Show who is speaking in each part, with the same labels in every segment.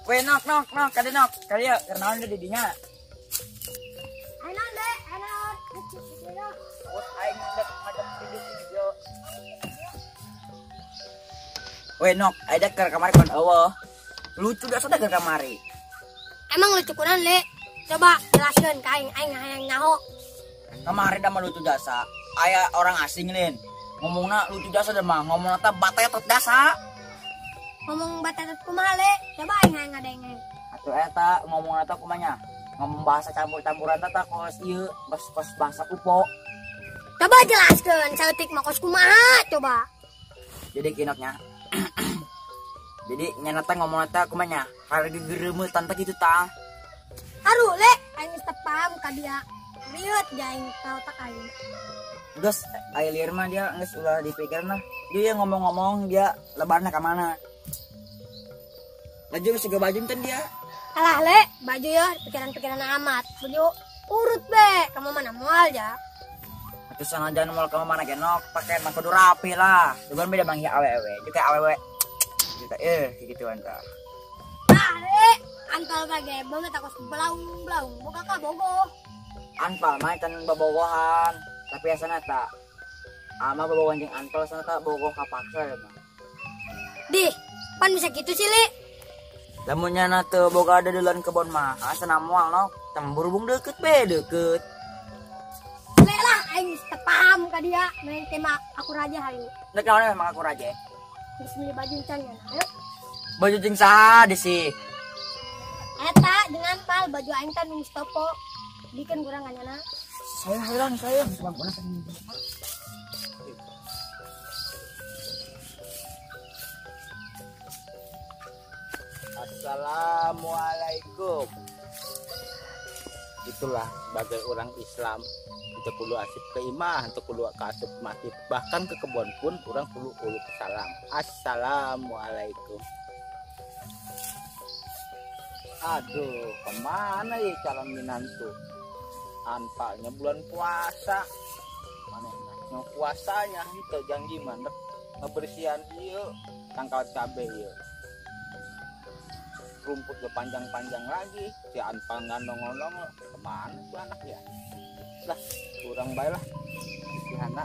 Speaker 1: Weh nok nok nok kade nok kali ya kenalan di dinya.
Speaker 2: Anon deh, anon.
Speaker 1: Aing dek ngajak video video. Weh nok, ada keur kamari kon eueuh. Lucu dah sada keur kamari.
Speaker 2: Emang lucu kunaon le? Coba jelaskeun ka aing, aing hayang nyaho.
Speaker 1: Kamari da mah lucu jasa. Aya orang asing lin. Ngomongna lucu jasa da mah, ngomongna teh batetot jasa.
Speaker 2: Ngomong batetot kumaha le? Coba aing hayang ngadenge.
Speaker 1: Atuh eta ngomongna teh kumanya? Ngomong bahasa campur-campuran teh kos ieu, kos bahasa upo.
Speaker 2: Coba jelaskeun saeutik mah kos kumaha coba.
Speaker 1: Jadi kinoknya. Jadi nyana teh ngomongna teh kumanya? Harga gereumetan teh kitu tah.
Speaker 2: Haru le, aing geus teu paham ka dia. Rieut ja aing ka otak aing.
Speaker 1: Geus aya lieur mah dia geus ulah dipikirna. Dia ngomong-ngomong dia lebarna ka mana? Baju geus siga baju teh dia.
Speaker 2: Alah le, baju ya pikiran-pikiran amat. Baju urut be, kamu mana moal ja.
Speaker 1: Atuh sanajan moal kamu mana genok, pakai mah kudu rapi lah. Dugan beda bang awewe, juga awewe. Kita gituan tah.
Speaker 2: Ah le, antal bage banget aku belaung-belaung, boga ka bogoh.
Speaker 1: Anpal mah can bobogohan, tapi asana ta. Ama bobogohan jeung anpal sana ta bogoh kapaksa ya mah.
Speaker 2: Dih, pan bisa gitu sih le.
Speaker 1: Lamun nyana teu boga dedelan kebon mah, asana moal nok, berhubung deket be deket.
Speaker 2: Le lah aing teu paham ka dia, main tema aku raja hayu.
Speaker 1: Rek naon emang aku raja?
Speaker 2: Geus meuli baju can nya, ayo.
Speaker 1: Baju jeung saha di sih?
Speaker 2: Eta jeung anpal baju aing teh nu topo. Bikin kurang nyana.
Speaker 1: Saya heran saya sebab
Speaker 3: Assalamualaikum. Itulah sebagai orang Islam untuk kudu asip ke imah, untuk kudu asup masjid, bahkan ke kebun pun orang perlu uluk salam. Assalamualaikum. Aduh, kemana ya calon minantu? Anpalnya bulan puasa. Mana enaknya puasanya itu jangan gimana ngebersihan ieu tangkal cabe ieu. Rumput udah panjang-panjang lagi, si anpal nggak nongol-nongol, kemana tuh anak ya? Lah, kurang baik lah, si anak.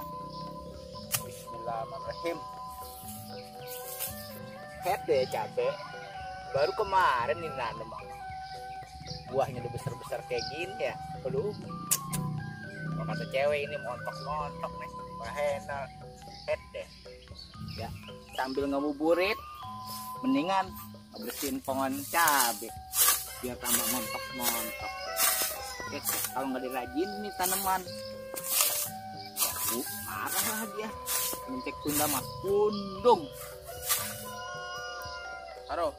Speaker 3: Bismillahirrahmanirrahim. Head deh cabe, baru kemarin nih nanem, buahnya udah besar-besar kayak gini ya, aduh. Kalau kata cewek ini montok-montok nih, wah head deh. Ya, sambil ngebuburit, mendingan bersihin pohon cabe biar tambah montok-montok. Kalau nggak dirajin nih tanaman, ya, marah lah dia. Mencek tunda mah pundung.
Speaker 4: Haro,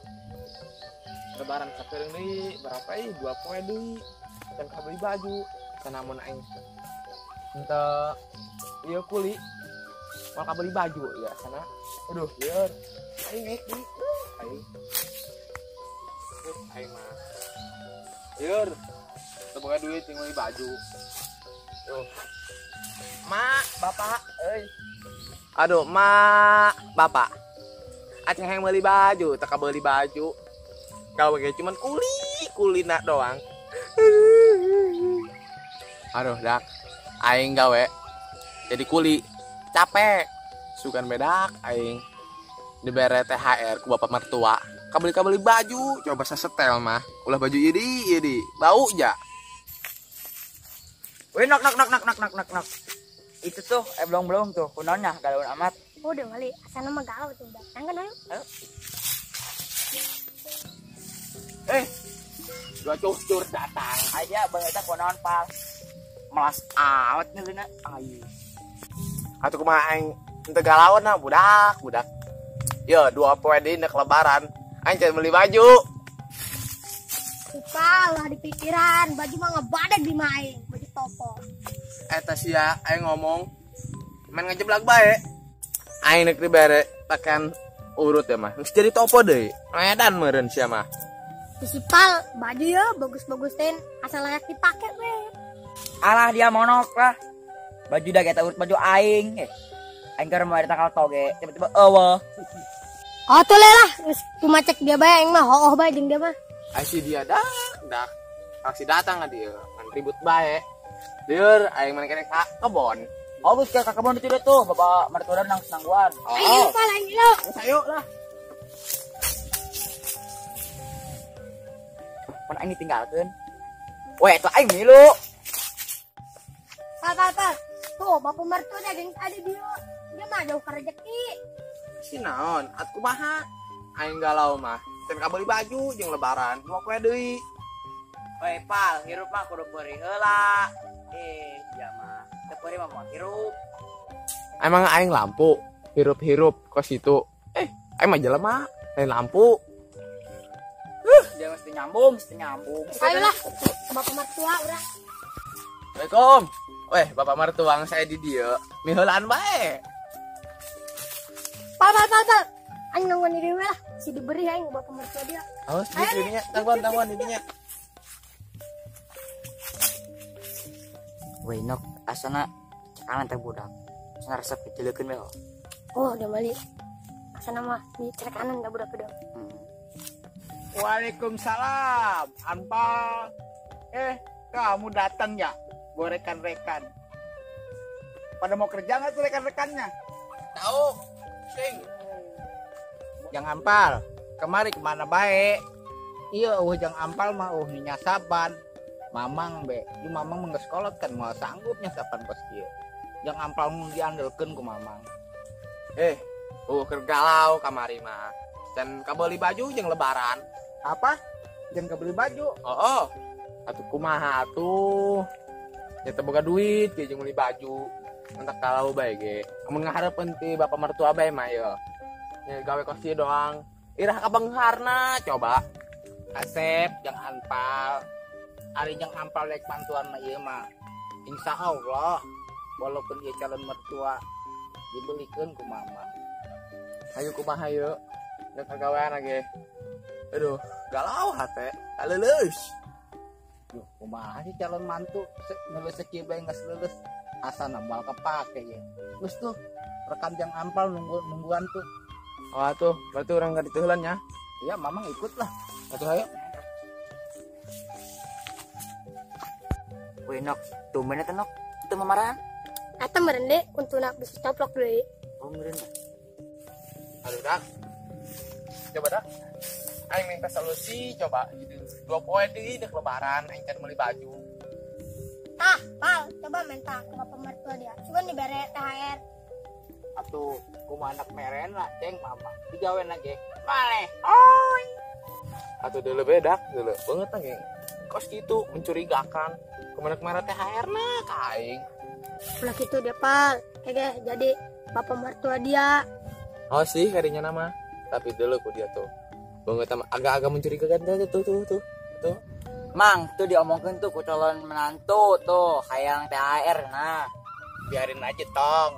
Speaker 4: lebaran sapiring deui berapa euy? 2 poe deui. Can kabeli baju, sanamun aing. Henteu ieu kuli. Moal kabeli baju ya sana. Aduh, lieur. Aing naik deui. Aing. Aing mah. Lieur. Teu boga duit jeung meuli baju. Tuh. Mak, bapak, euy. Aduh, mak, bapak. Aceng hayang meuli baju, teu kabeli baju. Gawe ge cuman kuli-kulina doang. Aduh, dak. Aing gawe jadi kuli. Capek. Sugan bedak aing. Dibere THR ku bapak mertua. Kabeli-kabeli baju, coba sasetel mah. Ulah baju ieu deui, ieu deui. Bau ja.
Speaker 1: Weh nok nok nok nok nok nok nok nok. Itu tuh belum tuh kunaonnya galauan amat.
Speaker 2: Udah kali, asana mah galau tuh datang kan ayo.
Speaker 1: Ayo.
Speaker 3: Dua cucur datang.
Speaker 1: Aja bang eta kunaon pal. Melas awet ngeulina. Ayo.
Speaker 4: Atuh kumaha aing teu galaun nah budak, budak. Yo, 2 poe deui nek lebaran. Aing can beli baju.
Speaker 2: Suka lah di pikiran, baju mah ngebadak di mah aing, baju topo.
Speaker 4: Eta sia aing ngomong main ngejeblak bae. Aing nek dibere pakaian urut ya mah. Geus jadi topo deui. Medan meureun sia mah.
Speaker 2: Sipal baju ya bagus-bagus ten asal layak dipake we.
Speaker 1: Alah dia monok lah. Baju dah kita urut baju aing. Aing keur mau tangkal toge tiba-tiba eueuh.
Speaker 2: Oh tuh lah, cuma cek dia bae aing mah hooh bae jeung dia mah.
Speaker 4: Ai si dia dah, dah. Aksi datang lah dia, kan ribut bae. Lieur aing mana kene ka kebon.
Speaker 1: Oh, geus ka kebon itu tuh, bapak mertua nang nangguan.
Speaker 2: Ayo pal aing lo.
Speaker 4: Ayo lah.
Speaker 1: Pan aing ditinggalkeun. Weh, itu aing milu.
Speaker 2: Pal pal pal. Tuh, bapak mertua dia geng ada dia. Dia mah jauh ka rezeki.
Speaker 4: Si naon, at kumaha? Aing galau mah. Teu kabeli baju jeung lebaran, dua poe deui.
Speaker 1: Weh, pal, hirup mah kudu peurih heula. Ya mah. Teu peurih mah moal hirup.
Speaker 4: Emang aing lampu, hirup-hirup kos itu. Aing mah jelema, lain lampu.
Speaker 1: Dia mesti nyambung, mesti nyambung.
Speaker 2: Ayolah, ke bapak mertua urang.
Speaker 4: Assalamualaikum. Weh, bapak mertua saya di dieu. Miheulaan bae.
Speaker 2: Pal pal pal pal. Aing nangguan diri we lah, si diberi aing bapak mertua dia.
Speaker 4: Awas, dirinya, tangguan dirinya.
Speaker 1: Weh, nok asana cekalan teh budak. Asana resep dicelekeun we.
Speaker 2: Oh, udah balik. Asana mah di cekanan dah budak udah.
Speaker 3: Waalaikumsalam, Anpal. Kamu datang ya, bawa rekan-rekan. Pada mau kerja nggak tuh rekan-rekannya?
Speaker 4: Tahu, sing.
Speaker 3: Jang Ampal, kemari kemana baik? Iya, jang Ampal mah nyasaban. Mamang be, di mamang mah geus kolot kan moal sanggup nyasaban kos kieu. Jang Ampal mun diandelkeun ku mamang.
Speaker 4: Keur galau kamari mah. Dan kabeli baju jeung lebaran.
Speaker 3: Apa? Jeung kabeli baju?
Speaker 4: Oh. Atuh kumaha atuh? Ya teu boga duit ge jeung meuli baju. Entak galau bae ge. Amun ngahareupeun ti bapak mertua bae mah ye. Nya gawe kos ieu doang. Irah kabengharna coba.
Speaker 3: Asep jeung Anpal. Ari jeung Ampal rek bantuan mah ieu mah. Insya Allah walaupun ieu calon mertua dibelikeun ku mama.
Speaker 4: Ayo kumaha yeuh? Nek kagawean ge. Aduh, galau hate. Aleuleus.
Speaker 3: Duh, kumaha sih calon mantu ngeuleuh sakieu bae geus leuleus. Asana moal kepake ye. Geus tuh rekan jang Ampal nungguan tuh.
Speaker 4: Oh atuh, berarti urang ka ditu heula nya.
Speaker 3: Iya, mamang ikut lah.
Speaker 4: Atuh ayo.
Speaker 1: Weh, nok, tumben eta nok, teu mamarahan.
Speaker 2: Eta meureun deui untuna bisa coplok deui.
Speaker 1: Oh, meureun.
Speaker 4: Aduh, dak. Coba dak. Aing minta solusi coba gitu. 2 poe deui dek lebaran aing can meuli baju.
Speaker 2: Tah, pal, coba minta ke bapak mertua dia. Sugan dibere THR.
Speaker 3: Atuh kumaha anak merena ceng mama. Digawean lagi. Maleh.
Speaker 4: Oi. Atuh deuleu bedak, deuleu beungeut tah geng. Kos gitu mencurigakan. Kemana kemana THR na ka aing.
Speaker 2: Ulah kitu dia pal. Hege jadi bapak mertua dia.
Speaker 4: Oh sih kadinya nama. Tapi dulu ku dia tuh. Banget sama agak-agak mencurigakan tuh. Tuh.
Speaker 1: Mang, tuh diomongkeun tuh ku calon menantu tuh hayang THR nah.
Speaker 3: Biarin aja tong.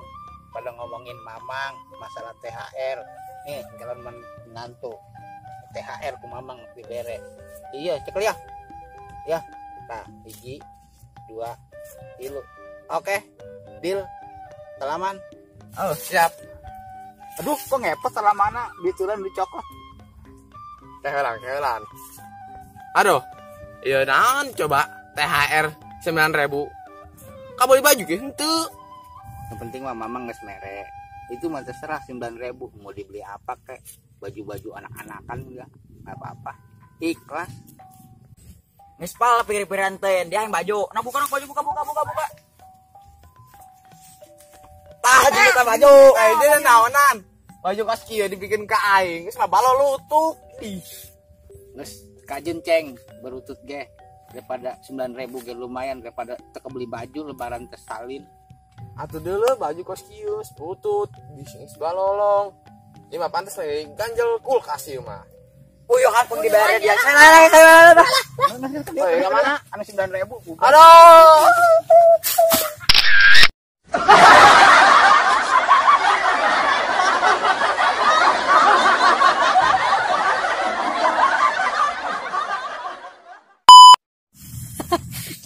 Speaker 3: Pada ngomongin mamang masalah THR. Nih, calon menantu. THR ku mamang dibere. Iya, cekel ya. Ya. Nah, 1, 2, 3. Oke. Deal. Salaman.
Speaker 4: Oh, siap.
Speaker 3: Aduh, kok ngepot salamana ditulan dicokot.
Speaker 4: Tehelan. Aduh. Iya naon coba THR 9.000. Kabeli baju ge henteu.
Speaker 3: Yang penting mah mamang geus mere. Itu mah terserah 9.000 mau dibeli apa kek. Baju-baju anak-anakan enggak apa-apa. Ikhlas.
Speaker 1: Geus pal pikir-pikiran teh dia yang baju. Nah buka baju buka. Tah jeung baju.
Speaker 4: Dia naonan. Baju kos kieu dibikin ka aing, geus mah balo lutuk. Ih.
Speaker 3: Geus kajen ceng berutut ge daripada 9.000 ge lumayan daripada teu kebeli baju lebaran teh salin.
Speaker 4: Atuh deuleu baju kos kieu butut di geus balolong. Ieu mah pantes we ganjel kulkas ieu mah.
Speaker 1: Uyuhan pun dibayar dia. Saya.
Speaker 3: Oi, ka mana? Anu 9.000.
Speaker 4: Aduh.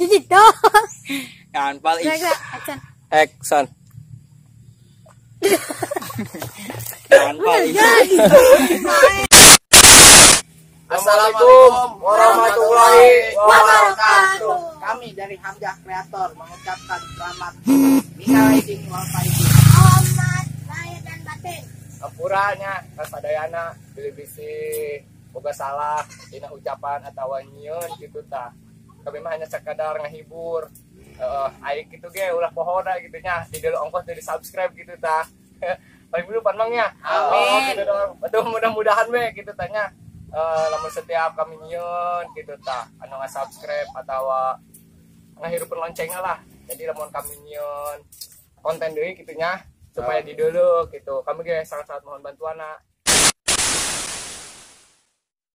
Speaker 2: Gitu.
Speaker 1: Anpal
Speaker 2: Action.
Speaker 4: Action.
Speaker 2: Jadi.
Speaker 4: Assalamualaikum warahmatullahi
Speaker 2: Wabarakatuh.
Speaker 3: Kami dari Hamzah Kreator mengucapkan selamat minal aidin wal faizin.
Speaker 2: Selamat lahir dan batin.
Speaker 4: Hampura nya kasadayana bilih bisi boga salah dina ucapan atawa nyieun gitu tah. Kami mah hanya sekadar ngahibur. Heeh, ai kitu ge ulah poho da gitu nya. Di dulu ongkos dari subscribe gitu tah. Paling dulu pan mang nya.
Speaker 3: Amin.
Speaker 4: Oh, gitu doang. Betul, mudah-mudahan we gitu tanya. Lamun setiap kami nyieun gitu tah, anu nge-subscribe atawa ngahirupun loncengnya lah. Jadi lamun kami nyieun konten deui gitu nya supaya di dulu gitu. Kami ge sangat-sangat mohon bantuan.